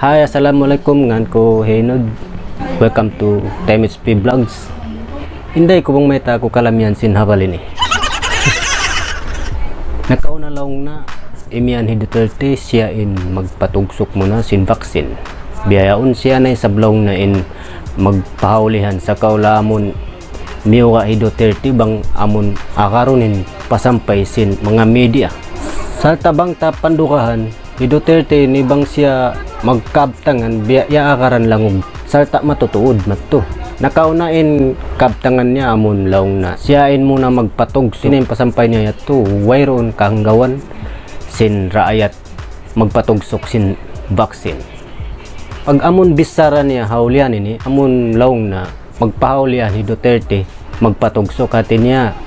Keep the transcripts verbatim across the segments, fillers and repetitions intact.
Hi, assalamualaikum, ngan ku Heynood. Welcome to T M H P Vlogs. Inday ku bang mayta' aku kalamian sin habal ini. Nakauna laung na imiyan hi Duterte siya in magpatugsuk muna sin vaccine. Bihaun siya na isab laung na in magpahaulihan sa kaula amun miyuga hi Duterte bang amun akarun in pasampay sin manga media. Sarta' bang ta pandugahan, hi Duterte ini bang siya magkabtangan biya' ya akaran langug sarta' matutuud mattu. Nakauna in kabtangan niya amun laung na siya in muna magpatugsuk. Ini in pasampay niya yadtu, wayruun kahanggawan sin raayat magpatugsuk sin vaccine. Pag amun bichara niya haulihan ini, amun laung na magpahaulihan hi Duterte, magpatugsuk, hati niya,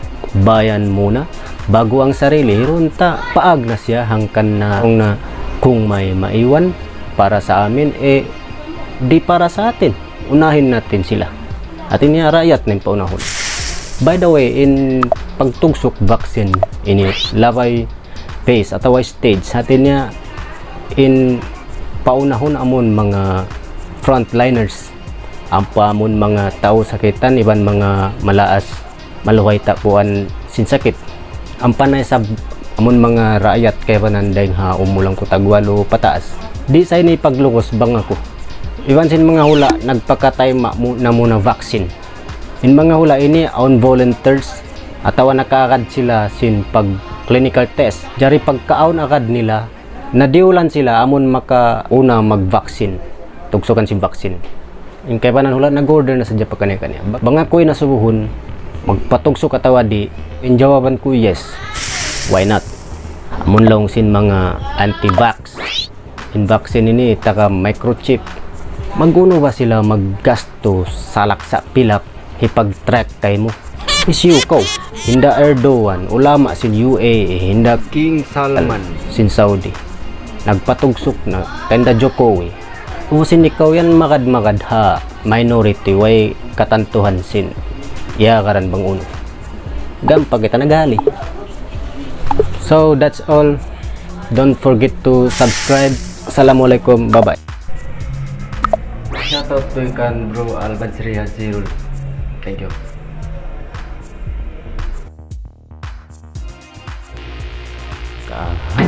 bayan muna, bago ang sarili, runta paag na siya hangkan na, na kung may maiwan para sa amin, eh, di para sa atin. Unahin natin sila. Hati niya, raayat na in paunahun. By the way, in pagtugsuk vaccine ini, labay phase atawa stage, hati niya in paunahun amun manga frontliners, ampa amun manga tau sakitan iban manga malaas maluhay tapuan sin sakit. Ampa na isab amun manga raayat kaibanan dayng ha umul hangpu' tagwalu pataas. Di' sa ini paglukus bang aku. Iban sin manga hula' nagpakatayma' mu-, na muna vaccine. In manga hula' ini awn volunteers atawa nakaagad sila sin pag clinical test. Jari pagkaawn agad nila, nadiyulan sila amun makauna mag-vaccine, tugsukan sin vaccine. In kaibanan hula' nag-order na sadja pa kaniya-kaniya. Ba-, bang aku in asubuhun, magpatugsuk atawa di', in jawaban ku yes. Why not? Amun laung sin manga anti-vax, in vaccine ini taga microchip. Mag-unu ba sila maggastu salak sa pilak hipag-track kaymu? Hisiyu kaw? Hinda Erdogan, ulama sin U A E, hinda King Salman sin Saudi. Nagpatugsuk na, hinda Jokowi. Usin ikaw yan magad-magad ha minority, way katantuhan sin. Ya, karan bang unu. Gam pa kita naghali. So that's all. Don't forget to subscribe. Assalamualaikum. Bye-bye. Shoutout to ikan bro Alban Sri Hazirul. Thank you. Kaha.